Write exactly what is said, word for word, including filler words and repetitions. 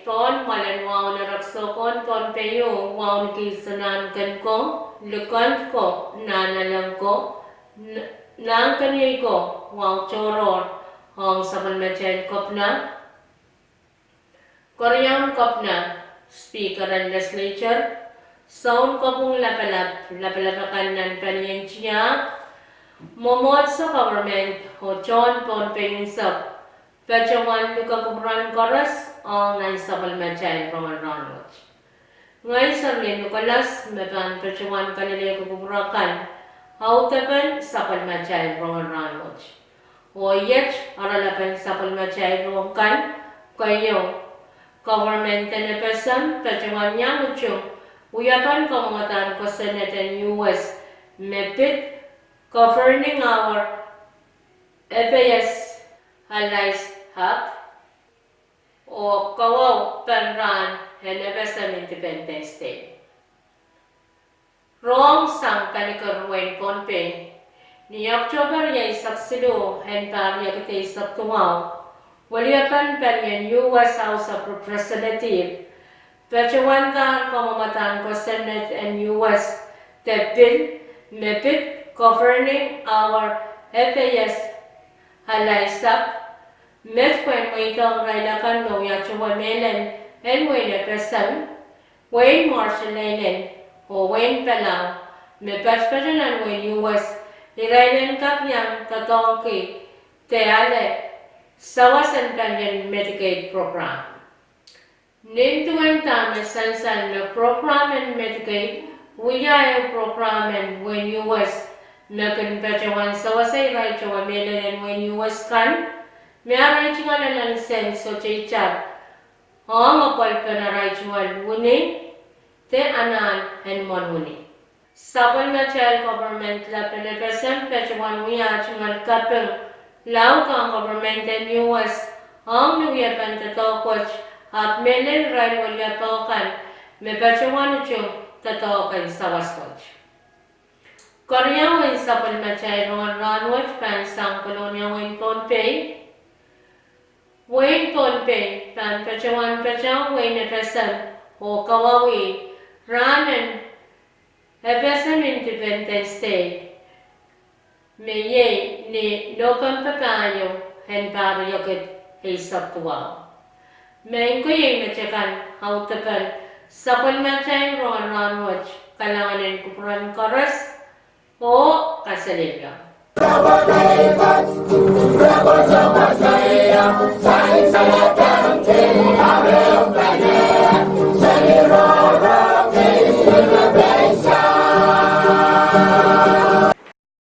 Pohn mwoalen wahu en erekiso ko en Pohnpei, wahu en kisin nahnken ko, likend ko, nahnalek ko, n-, nahnkeniei ko, wahu tohrohr ong sapwellimatail kepina, keriaun kepina, Speaker en Legislature, sounkopwung lapalap, lapalap akan nan palien tiahk, mwomwohdiso, government, oh tohn Pohnpei unsek, patohwan luke kupwuren koaros ong nan sapwellimatail rongen rahnwet. Ngehi Serlin Nicholas me pahn patohwan kalelehiong kupwur akan audepen sapwellimatail rongen rahnwet. Oh iet oaralapen sapwellimatail rong kan, keieu, government en FSM patohwan iang utung wiepen kamwadahn kosonned en US me pid Governing our FAS Allies Act, oh kawaupen rahn en FSM Independence Day. Rong sang paliker wehin Pohnpei, ni Oktohper rieisek siluh en pahr riekid eisek duwau, weliepen palien US House of Representative patohwandahr kamwadahn kosonned en US de pil me pid Governing our FAS Allies Act, met pwehn mweidohng irail akan me wia towe mehlel en wehin FSM, wehin Marshall Islands, oh wehin Palau, me patopato nan wehin US, irail en kak iang doadoahngki de ale sawas en palien Medicaid program. Nin duwen dahme sansal me program en Medicaid wia ehu program en wehin US me kin patohwan sewese irail towe mehlel en wehin US kan me arail tungoal ahnsoun sohte itar ong apwalipen arail tungoal wini de anahn en imwen wini. Sapwellimatail government lap en FSM patohwan wia tungoal kaping laud ong government en US ong ni wiepen doadoahk wet, ahpw mehlel irail weliepe kan me patohwan utung doadoahk en sawas wet. Keriau en sapwellimatail rongen rahnwet pahn sang Kolonia, wehin Pohnpei. Wehin Pohnpei pahn patohwan patehng wehin FSM oh kawauwih rahn en FSM Independence Day, me iei ni Nopempe pahieu en pahr riekid eisek duwau. Maing ko, iei met akan audepen sapwellimatail rongen rahnwet. Kalahngan en kupwuren koaros oh kaselehlie.